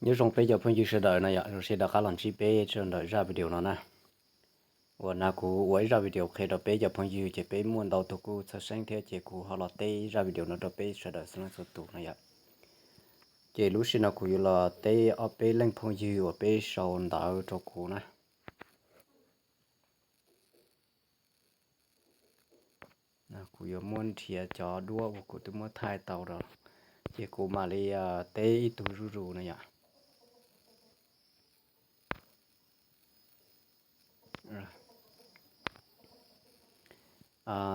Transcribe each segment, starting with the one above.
Nyob zoo peb cov phooj ywg sawv daws no yom, zoo siab rov qab los ntsib peb rau ntawm zaj video no na. Uas na kuv ua ib zaj video qhia rau peb cov phooj ywg ces peb muaj ntau tus kuj txhawj xeeb thiab ces kuv ho los teb zaj video no rau peb sawv daws txhua leej txhua tus no yom. Ces lub sij no kuv yuav los teb ob peb leej phooj ywg uas peb sau ntawv rau kuv na. Kuv yuav muab nrhiav cov duab uas kuv twb muab thaij tau rau, ces kuv mam li teb ib tug zuj zus no yom.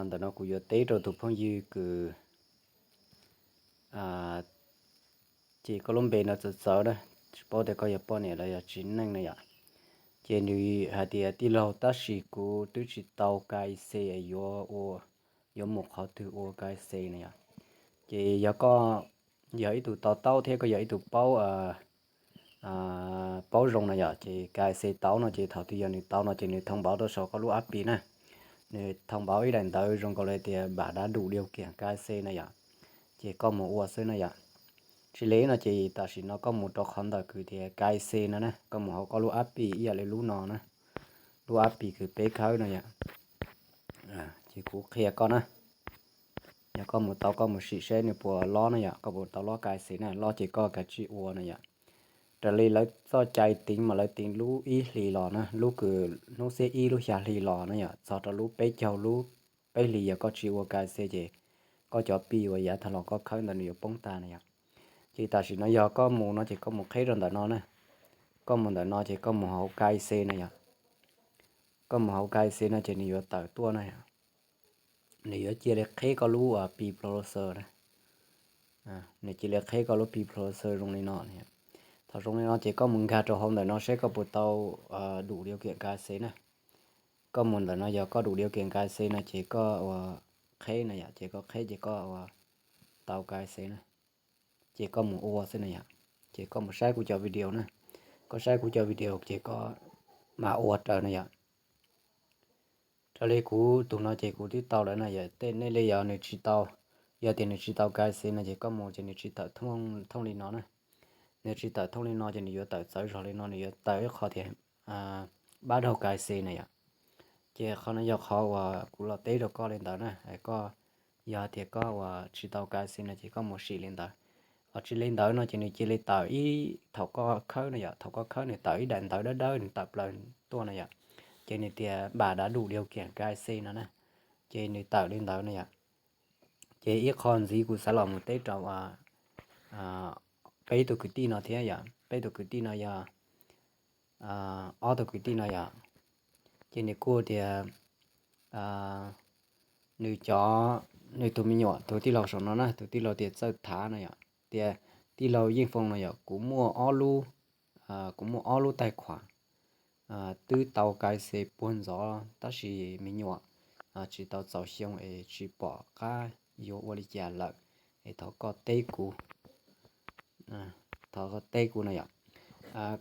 Ntawm no kuv yuav teb rau tus phooj ywg kws, ces koj lub npe no txawv txawv na, tsis paub tias koj yog poj niam los yog txiv neej no yom. Ces nws hais tias tij laug, tab sis kuv twb tsis tau K Y C, yuav mus qhov twg ua K Y C no yom. Ces yog koj yog ib tug to taub thiab koj yog ib tug paub paub zoo no yom, ces K Y C tau no ces thaum twg yog nws tau no ces nws thông báo rau saum koj lub app Pi na. Nws thông báo ib daim ntawv zoo nkaus li tias bảo đảm đủ điều kiện K Y C no yom, ces koj mus ua xwb na yom. Tsis li no ces tam sim no koj mus rau qhov ntawm kws tias K Y C no na, koj mus hauv koj lub app Pi ib yam li lub no na, lub app Pi kws peb khawb no yom. Ces kuv qhia koj na, yog koj mus tau koj mus sim seb nws puas lob no yom, koj puas tau lob K Y C na, lob ces koj kav tsij ua no yom. Raws li lawv txoj cai teev mas lawv teev lub ib hlis los na, lub kws hnub xiab ib lub xya hli los na yom, txog rau lub peb caug lub peb hlis yog koj tsis ua K Y C ces koj cov Pi uas yav tag los koj khawb ntawd nws yuav poob tag no yom. Ces tam sim no yog koj mus no ces koj mus qheb rau ntawm no na, koj mus ntawm no ces koj mus hauv K Y C no yom. Koj mus hauv K Y C no ces nws yuav tawm tuaj na, nws yuav cia li qheb koj lub Pi browser na. Nws cia li qheb koj lub Pi browser zoo li no. Thaum zoo li no ces koj mus nkag rau hauv ntawm no seb koj puas tau đủ điều kiện K Y C na. Koj mus ntawm no yog koj đủ điều kiện K Y C no ces koj ua qheb no yom, ces koj qheb ces koj ua tau K Y C na. Ces koj mus ua xwb no yom. Ces koj mus saib kuv cov video na, koj saib kuv cov video ces koj mam ua raws no yom. Raws li kuv tus no ces kuv twb tau lawm no yom, tej nej li yog nws tsis tau, yog tias nws tsis tau K Y C no ces koj mus ces nws tsis tawm thooj li no na. Nws tsis tawm thooj li no ces nws yuav tawm txawv zog li no, nws yuav tawm ib qho tias bab daug K Y C na yom. Ces qhov no yog qhov uas kuv los teb rau koj li ntawd na, koj yog tias koj uas tsis tau K Y C no ces koj mus sim li ntawd. Ho tsis li ntawd no ces nws cia li tawm ib, thaum koj khawb no yom, thaum koj khawb nws tawm ib daim ntawv dawb dawb nws tawm plaws tuaj no yom. Ces nws tias bảo đảm đủ điều kiện K Y C no na, ces nws tawm li ntawd no yom. Ces ib qho ntxiv kuv xav los mus teb rau peb tug kwv tij no thiab yom, peb tug kwv tij no yog ob tug kwv tij no yom. Ces nws kuj tias nws cov, nws tus me nyuam, tus tij laug saum no na, tus tij laug tias Txawj Thav no yom, tias tij laug Yeej Foom no yom, kuv muaj ob lub, kuv muaj ob lub taij khuam twb tau K Y C puag ntxov tab sis me nyuam tsis tau txaus xyoo es tsis pom qab yuav ua li cas lawm, es thov koj teb kuv, thov koj teb kuv no yom.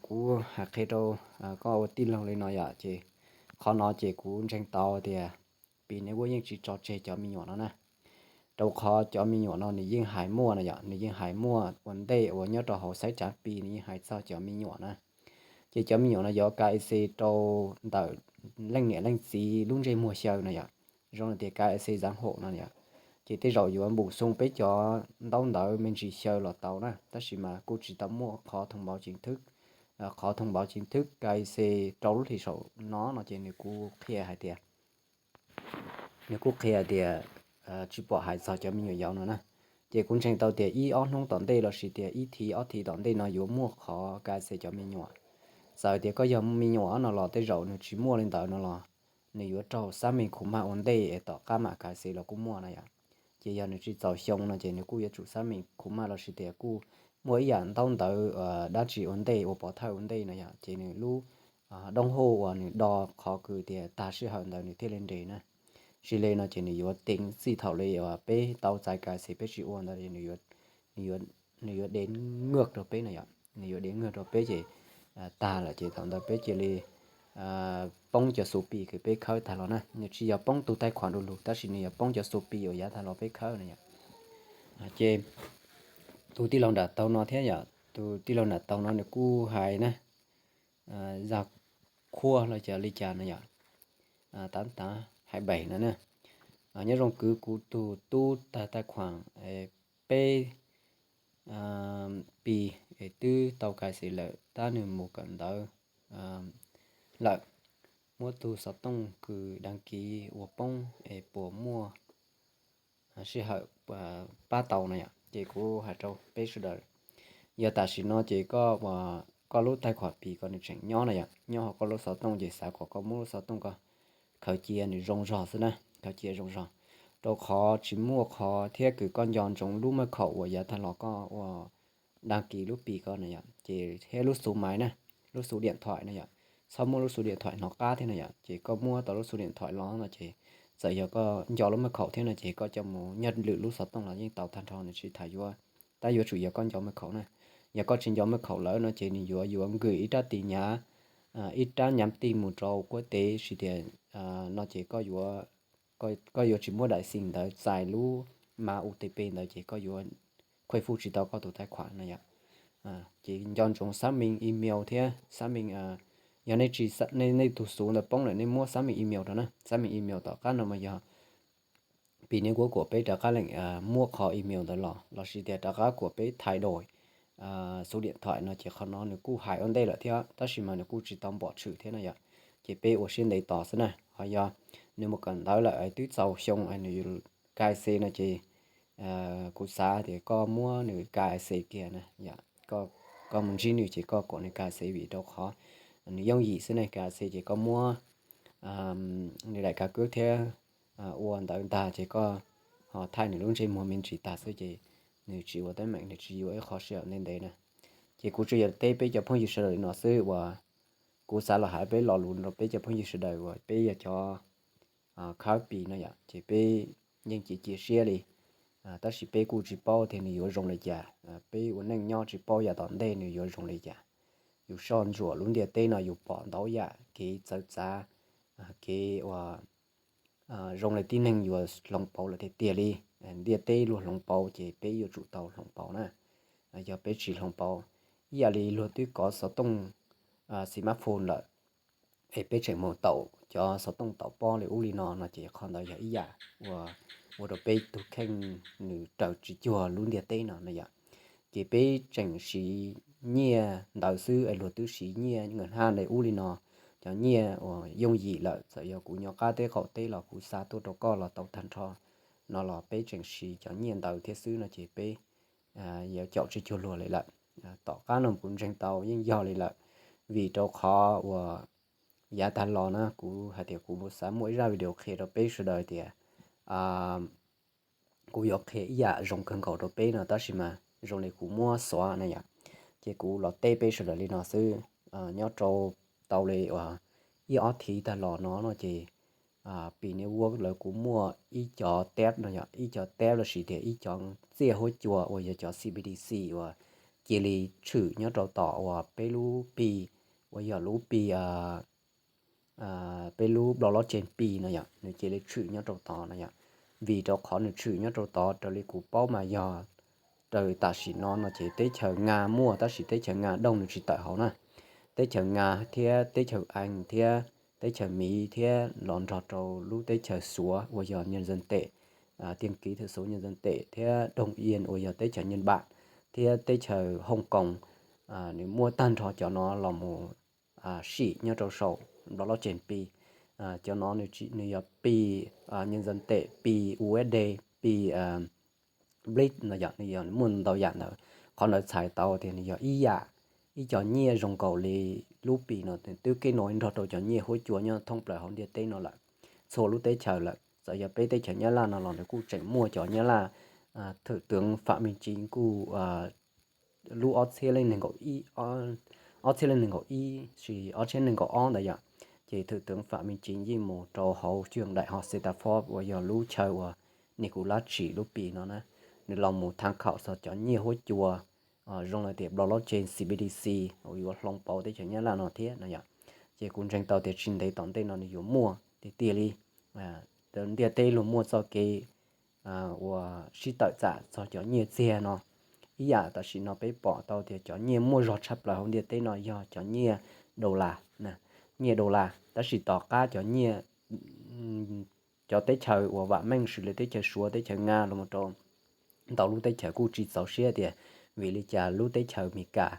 Kuv hais qhia rau koj ua tij laug li no yom, ces qhov no ces kuv ntseeg tau tias Pi Network yeej tsis tso tseg cov me nyuam no na. Rau qhov cov me nyuam no nws yeej hais muaj no yom, nws yeej hais muaj ua ntej uas nyob rau hauv xaiv tsav Pi nws yeej hais txog cov me nyuam na. Ces cov me nyuam no yuav K Y C rau ntawm leej niam leej txiv lub ntsej muag xyaw no yom, zoo li tias K Y C dáng hộ no yom. Ces tej zaum yuav bổ sung peb cov ntaub ntawv me ntsis xyaw los tau na, tab sis mas kuj tsis tau muaj qhov thông báo chính thức. Qhov thông báo chính thức K Y C rau lub hlis saum no no ces nws kuj qhia hais tias, nws kuj qhia tias tsis pom hais txog cov me nyuam yaus no na. Ces kuv ntseeg tau tias ib ob hnub tom ntej lossis tias ib thiv ob thiv tom ntej no yuav muaj qhov K Y C cov me nyuam. Txawm tias koj yog me nyuam no los tej zaum nws tsis muaj li ntawd no los nws yuav raug xác minh khuv mag ua ntej es tom qab mam K Y C los kuj muaj na yom. Ces yog nws tsis txaus xyoo no ces nws kuj yuav tsum xác minh khuv mag lossis tias kuj muaj ib yam ntaub ntawv dab tsi ua ntej, ua pov thawj ua ntej no yom, ces nws lub doob huj uas nws do qhov kws tias tag sij hawm ntawd nws thiaj li nres na. Tsis li no ces nws yuav teev txij thaum li uas peb tau txais K Y C peb tsis ua ntawd, nws yuav dev ngwj rau peb no yom, nws yuav dev ngwj rau peb ces tag lawm ces thaum ntawd peb cia li poob cov xu Pi kws peb khawb tag los na. Nws tsis yog poob tus taij khuam du lug tab sis nws yog poob cov xu Pi uas yav tag los peb khawb no yom. Ces tus tij laug nram taug no thiab yom, tus tij laug Nam Tau no nws kuj hais na, zag khuaj los cas li cas no yom, tav tav hais beim no na. Nyob zoo kwv kuv tus tub tag taij khuam peb Pi es twb tau K Y C lawm tab nws mus kawm ntawv lawm, muab tus xov tooj kws đăng ký ua poob es puas muaj sij hawm pab tau no yom. Ces kuv hais rau peb sawv daws, yog tam sim no ces koj, koj lub taij khuam Pi ko nws tseem nyob no yom, nyob hauv koj lub xov tooj ces xav kom koj muab lub xov tooj ko khaws cia nws zoo zog xwb na, khaws cia zoo zog, rau qhov tsis muaj qhov thiab kws koj nco ntsoov lub maj khaum uas yav tag los koj ua đăng ký lub Pi ko no yom, ces thiab lub xuv maiv na, lub xuv điện thoại no yom. Txhob muab lub xuv điện thoại hnov qab thiab no yom, ces koj muab tau lub xuv điện thoại los no ces txawm yog koj nco lub maj khaum thiab no ces koj coj mus nyob lwm lub xov tooj los yeej tau tag nrho, nws tsis tham yuav, tab yuav tsum yog koj nco maj khaum na. Yog koj tsis nco maj khaum lawm no ces nws yuav yuav nkws ib rab tin nhắn, ib rab nhắn tin mus rau quốc tế tias no ces koj yuav tsis muab đại sứ ntawd txais lub mã O T P ntawd ces koj yuav khuj fuj tsis tau koj tus taij khuam no yom. Ces nco ntsoov xác minh email thiab xác minh, yog nej tsis, nej tus xuv ntawd poob lawm nej muab xác minh email rau na, xác minh email tom qab no mas yog Pi Network kuam peb rov qab leem muab qhov email ntawd los lossis tias rov qab kuam peb thay đổi số điện thoại no ces qhov no nws kuj hais ua ntej lawm thiab tab sis mas nws kuj tsis tau npom tshwm thiab no yom. Ces peb ua siab ntev tos xwb na, ho yog nws mus kawm ntawv lawm twb txaus xyoo nws K Y C no ces kuv xav tias koj muab nws K Y C kiag na, koj mus ntsib nws ces koj kom nws K Y C vim rau qhov nws yooj yim xwb ne, K Y C ces koj muab nws daim kav kub thiab ua ntawv ntag ces koj ho thaij nws lub ntsej muag me ntsis tag xwb ces nws tsis ua teeb meem, nws tsis yuav ib qho sij hawm ntev ntev na. Ces kuv tsuas yog teb peb cov phooj ywg sawv daws li no xwb uas kuv xav los hais peb lo lus rau peb cov phooj ywg sawv daws uas peb yog cov khawb Pi no yom, ces peb yeej cia cia siab li, tab sis peb kuj tsis paub tias nws yuav zoo li cas, peb ua neej nyob tsis paub yav tom ntej nws yuav zoo li cas. Yus soj ntsuam lub ntiaj teb no yus pom ntau yam kev txawv txav, kev uas zoo li tib neeg yuav hloov pauv lawm tiag tiag li. Ntiaj teb luag hloov pauv ces peb yuav tsum tau hloov pauv na. Yog peb tsis hloov pauv, ib yam li luag twb kov xov tooj smartphone lawm es peb tseem mus taum cov xov tooj taum pob li ub li no no ces qhov ntawd yog ib yam uas ua rau peb tus kheej nws raws tsis cuag lub ntiaj teb no no yom. Ces peb tseem siv nyiaj ntawd xwb es luag twb siv nyiaj ngam haj li ub li no, cov nyiaj uas yooj yim lawm, txawm yog kuv nyob qab teb qaum teb los kuv xa tuaj rau koj los tau tag nrho no los peb tseem siv cov nyiaj ntawd thiab xwb no ces peb yuav caum tsis cuag luag li lawm. Tom qab no kuv ntseeg tau yeej yog li lawm, vim rau qhov uas yav tag los na kuv hais tias kuv xav muaj ib zaj video qhia rau peb sawv daws tias kuv yuav qhia ib yam zoo kawg nkaus rau peb no tab sis mas zoo li kuv muab xuav na yom. Ces kuv los teb peb sawv daws li no xwb, nyob rau tau li uas ib ob thiv tag los no no ces Pi Network lawv kuj muaj ib co teb no yom, ib co teb lossis tias ib co txiaj huab cua uas yog cov C B D C uas cia li tshwm nyob rau tom uas peb lub Pi uas yog lub Pi peb lub blockchain Pi no yom, nws cia li tshwm nyob rau tod no yom. Vim rau qhov nws tshwm nyob rau tod raws li kuv paub mas yog raws tam sim no no ces teb chaws Nga muaj tab sis teb chaws Nga dooj nws tsis tawm hauv na. Teb chaws Nga thiab teb chaws Ees thiab teb chaws Miv thiab los nrog rau lub teb chaws Suav uas yog Nhân dân tệ, tiền kỹ thuật số Nhân dân tệ thiab Đông Yên uas yog teb chaws Nhật Bản thiab teb chaws Hong Kong, nws muaj tag nrho cov no los mus sim nyob rau saum blockchain Pi. Cov no nws yog Pi Nhân dân tệ, Pi U S D, Pi Blip no yom, nws yog muaj ntau yam ntawd. Qhov ntawd txhais tau tias nws yog ib yam, ib co nyiaj zoo nkaus li lub Pi no twb kev no nrog rau cov nyiaj huab cua nyob thoob plaws hauv ntiaj teb no lawm, txhua lub teb chaws lawm. Txawm yog peb teb chaws Nyab Laj no los nws kuj tseem muaj cov Nyab Laj, thawm twv Fam Meej Cim kuj lub ob txhiab leej nees nkaum ib, ob txhiab leej nees nkaum ib tsis ob txhiab nees nkaum ob ntawd yom, ces thawm twv Fam Meej Cim yeej mus rau hauv trường đại học Stanford uas yog lub chaw uas Nicholas tsim lub Pi no na, nws los mus tham khaum txog cov nyiaj huab cua zoo li tias blockchain C B D C uas yuav hloov pauv teb chaws Nyab Laj no thiab no yom. Ces kuv ntseeg tau tias tsis ntev tom ntej no nws yuav muaj tiag tiag li. Ntiaj teb luag muaj txoj kev uas sib tawm tsam txog cov nyiaj txiag no, Ib yam tam sim no peb pom tau tias cov nyiaj muaj zog tshaj plaws hauv ntiaj teb no yog cov nyiaj dollar, nyiaj dollar, tab sis tom qab cov nyiaj cov teb chaws uas vam meej xws li teb chaws Suav, teb chaws Nga los mus rau ntau lub teb chaws kuj tsis txaus siab tias vim li cas lub teb chaws Amelikas,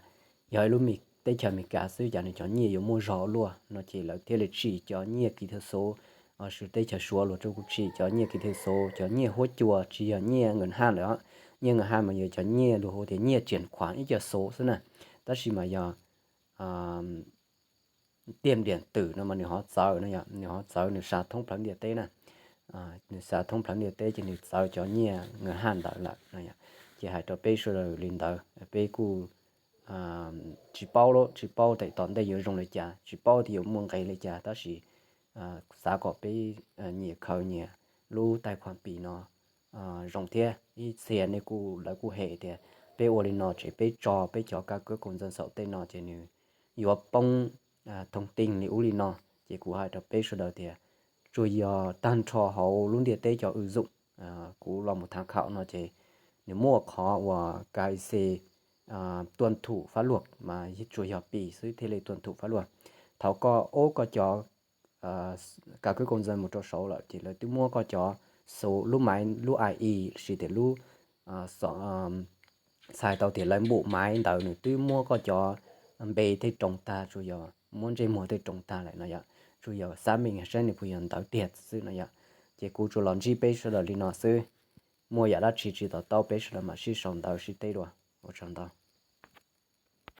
yog ib lub teb chaws Amelikas xwb cas nws cov nyiaj yuav muaj zog luaj no ces lawv thiaj li tsim cov nyiaj kis thw xuv. Xws teb chaws Suav luag rau kuj tsim cov nyiaj kis thw xuv, cov nyiaj huab cua tsis yog nyiaj nkas haj lawm. Nyiaj nkas haj mas yog cov nyiaj luag hu tias nyiaj tsiam khuam ib co xuv xwb na, tab sis mas yog tiaj diam twm no mas nws ho txawv no, nws ho txawv, nws xa thoob plawv ntiaj teb na. Nws xa thoob plawv ntiaj teb ces nws txawv cov nyiaj nkas haj ntawd lawm no. Ces hais rau peb sawv daws li ntawd, peb kuj tsis paub, tsis paub tias tom ntej yuav zoo li cas, tsis paub tias yuav muaj nqis li cas, tab sis xav kom peb nyias khaws nyias lub tais khuam pim no zoo thiab. Ib txhia nej kuj, lawv kuj hem tias peb ua li no ces peb tso peb cov kab kwb koom ntxawg saum tej no ces nws yuav poob thoob tij li ub li no. Ces kuv hais rau peb sawv daws tias tsuas yog tag nrho hauv lub ntiaj teb cov w zoom kuv los mus tham khaum no ces nws muaj qhov uas KYC tuân thủ pháp luật mas tsuas yog pim xwb thiaj li tuân thủ pháp luật. Thaum koj ua koj cov kab kwb koom ntxawg mus rau saud lawm ces lawv twb muab koj cov xuv, lub máy, lub AI, lossis tias lub txhais tau tias lawv npum máy ntawd nws twb muab koj cov npe tej roos tag, tsuas yog muab ntsej muag tej roos tag lawm no yom. Tsuas yog xác minh saib nws puas yog ntawd tiag xwb no yom. Ces kuv tsuas los ntsib peb sawv daws li no xwb. Muaj yam dab tsi tsis to taub peb sawv daws mam sib sau ntawv sib teb dua. Ua tsaug ntau.